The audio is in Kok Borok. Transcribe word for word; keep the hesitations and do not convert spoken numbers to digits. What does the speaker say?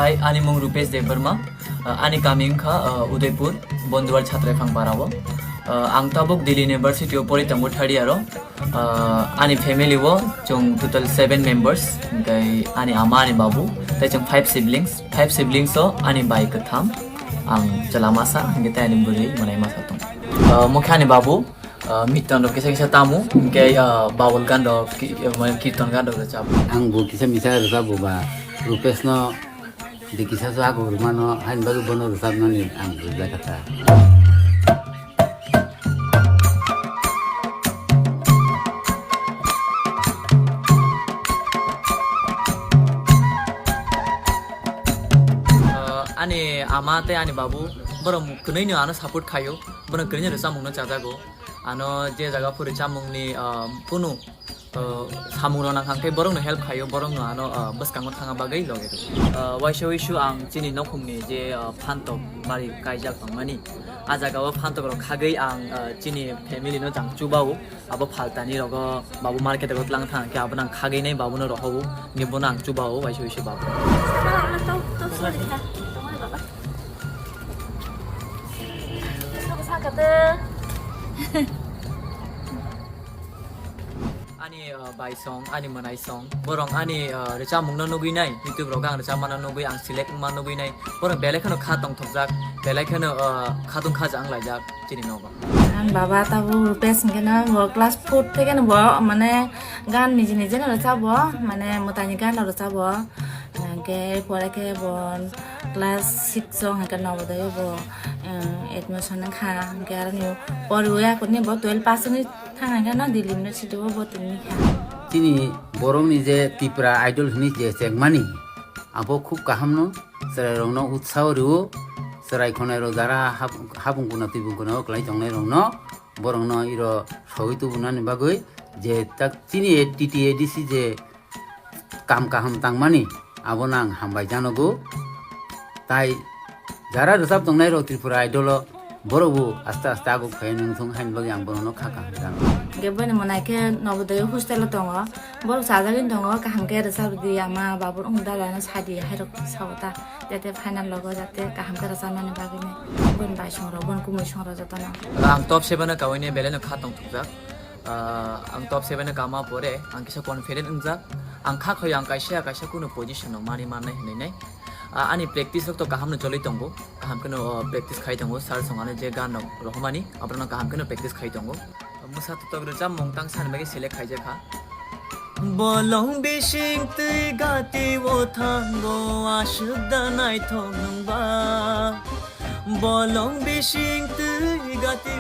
Hai, ani mung Rupesh Debbarma, uh, ani kami wngkha, uh, Udaipur, Bonduwar Chhatraiphang Parao. Uh, ang tabuk Delhi University o pori tongo third year o. Uh, ani family o chwng total seven members, hwnkhe ani ama, ani babu, tei chwng five siblings. Five siblings o ani bai kwtham, ang chwla masa, hwnkhe tei ani bwrwi mwnai masa tongo. Uh, mokhe ani babu, uh, miton rok kisa kisa tamo, hwnkhe, uh, babul gan rok, ki-, uh, mane kirton gan rok rwchap. Ang bo kisa misa rwchap bo ba, Rupesh no di kisa so ako rwmano, hain bagwi bono rwchapnani ang rwjak kha ta. Uh, ani ama tei ani babu, borok kwnwi no ano support khaio, borok kwnwi no rwchapmung no chajago. Ano je jaga phuri chamungni, ah, kunu, ah, samung rok nang kha, hwnkhe borokno help khaio, borokno ano, ah, bwskango thangna bagwi logi rwo. Ah, waisa waisu ang chini nokhungni je, ah, phantok bari kaijak tongmani, ah jaga o phantok rok khagwi ang, ah, chini family no chang chubao, abo phaltani rogo babu market o tlang thang khe abo nang khagwi nai babu no rohogo, ni bono ang chubao waisa waisu babu. Ani, uh, bai song, ani mwnai song, borok ani, uh, rwchapmung no nugwi nai, YouTube rogo ang rwchapma no nugwi, ang select wngma nugwi nai, borok belai kheno kha tongthokjak, belai kheno, uh, khatung khaja wnglaijak chini nogo. Ang baba tabuk Rupesh hwnkhe no bo class four theke no bo mane gan niji niji no rwchabo, mane mwtaini gan no rwchabo. Hwnkhe pore khe bo class six o hwnkhe Navodaya bo, eh, admission wngkha, hwnkhe aroni poriwi akhorni bo twelve pass wngwi thang hwnkhe no Delhi University o bo tongwi kha. Chini borokni je Tipra Idol hwnwi je chengmani, abo khub kaham no, chwrairokno utsaho rwo, chwrai khwnairok jara hap-, hapung kuna twibung kuna o kwlai tongnairokno, borokno iro sogwi tubunani bagwi je tak chini T T A D C je kam kaham tangmani, abono ang hambai janogo. Tai jara rwchap tongnai rok Tripura Idol o, borok bo aste aste aguk phai nung thung haini bagwi ang borokno kha kaham janogo. Hwnkhe boni mwnai khe Navodaya hostel o tongo, borok chajagwi tongo, kaham khe rwchap di, ama babu wng dada no sadi, hai rok sao ta, jate final logo jate kaham khe rwchapnani bagwi nai. Boni bai song rok, boni kumui song rok jotono. Ang top seven o kaui nai belai no kha tongthokjak. Ah, ang top seven o kama pore ang kisa confident wngjak. Ang kha khoi ang kaisa kaisa kunu position rok mani mannai hinwi nai. Ah, ani practice rok to kaham no choli tongo. Kaham kheno, oh, practice khai tongo. Sir song ano je gan rok rohormani, aborok no kaham kheno practice khai tongo. Mwsa totok rwchapmung tang sani bagwi select khaijak kha. Bolong bising twi gati o thango aswk da naithok nwng ba. Bolong bising twi gati